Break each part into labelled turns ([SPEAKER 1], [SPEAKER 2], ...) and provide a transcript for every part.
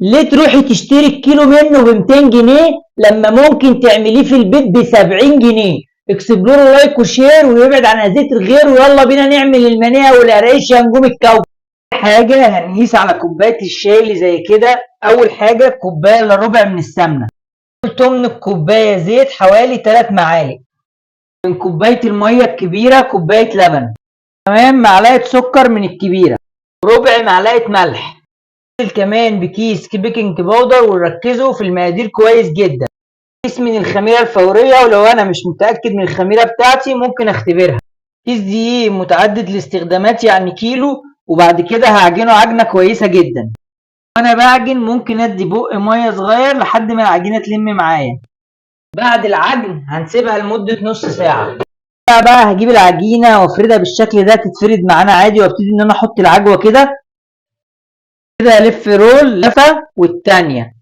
[SPEAKER 1] ليه تروحي تشتري الكيلو منه ب 200 جنيه لما ممكن تعمليه في البيت ب 70 جنيه؟ explore like و share ويبعد عن اذيه الغير، ويلا بينا نعمل المنية والقراقيش يا نجوم الكوكب. حاجة هنقيس على كوباية الشاي اللي زي كده. اول حاجة كوباية الا ربع من السمنة، تمن الكوباية زيت حوالي 3 معالق، من كوباية المية الكبيرة كوباية لبن، تمام، معلقه سكر من الكبيرة، ربع معلقه ملح، كمان بكيس baking powder، وركزوا في المقادير كويس جدا. كيس من الخميره الفورية، ولو انا مش متاكد من الخميره بتاعتي ممكن اختبرها. كيس دقيق متعدد الاستخدامات يعني كيلو. وبعد كده هعجنه عجنه كويسة جدا. وانا بعجن ممكن ادي بق مية صغير لحد ما العجينة تلم معايا. بعد العجن هنسيبها لمدة نص ساعة. بقى هجيب العجينة وافردها بالشكل ده، تتفرد معانا عادي، وابتدي ان انا احط العجوه كده كده، الف roll لفه والتانية.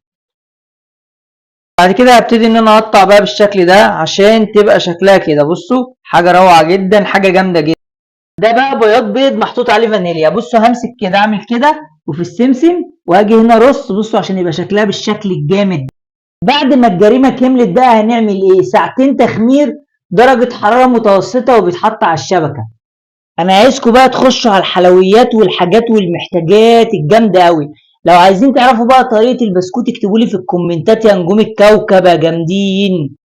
[SPEAKER 1] بعد كده هبتدي ان انا اقطع بقى بالشكل ده عشان تبقى شكلها كده. بصوا حاجة روعه جدا، حاجة جامدة جدا. ده بقى بياض بيض محطوط عليه فانيليا. بصوا همسك كده اعمل كده وفي السمسم واجي هنا رص، بصوا عشان يبقى شكلها بالشكل الجامد. بعد ما الجريمة كملت بقى هنعمل ايه؟ ساعتين تخمير درجه حرارة متوسطه وبيتحط على الشبكة. انا عايزكم بقى تخشوا على الحلويات والحاجات والمحتاجات الجامدة قوي. لو عايزين تعرفوا بقى طريقه البسكوت اكتبوا لي في الكومنتات يا نجوم الكوكب يا جامدين.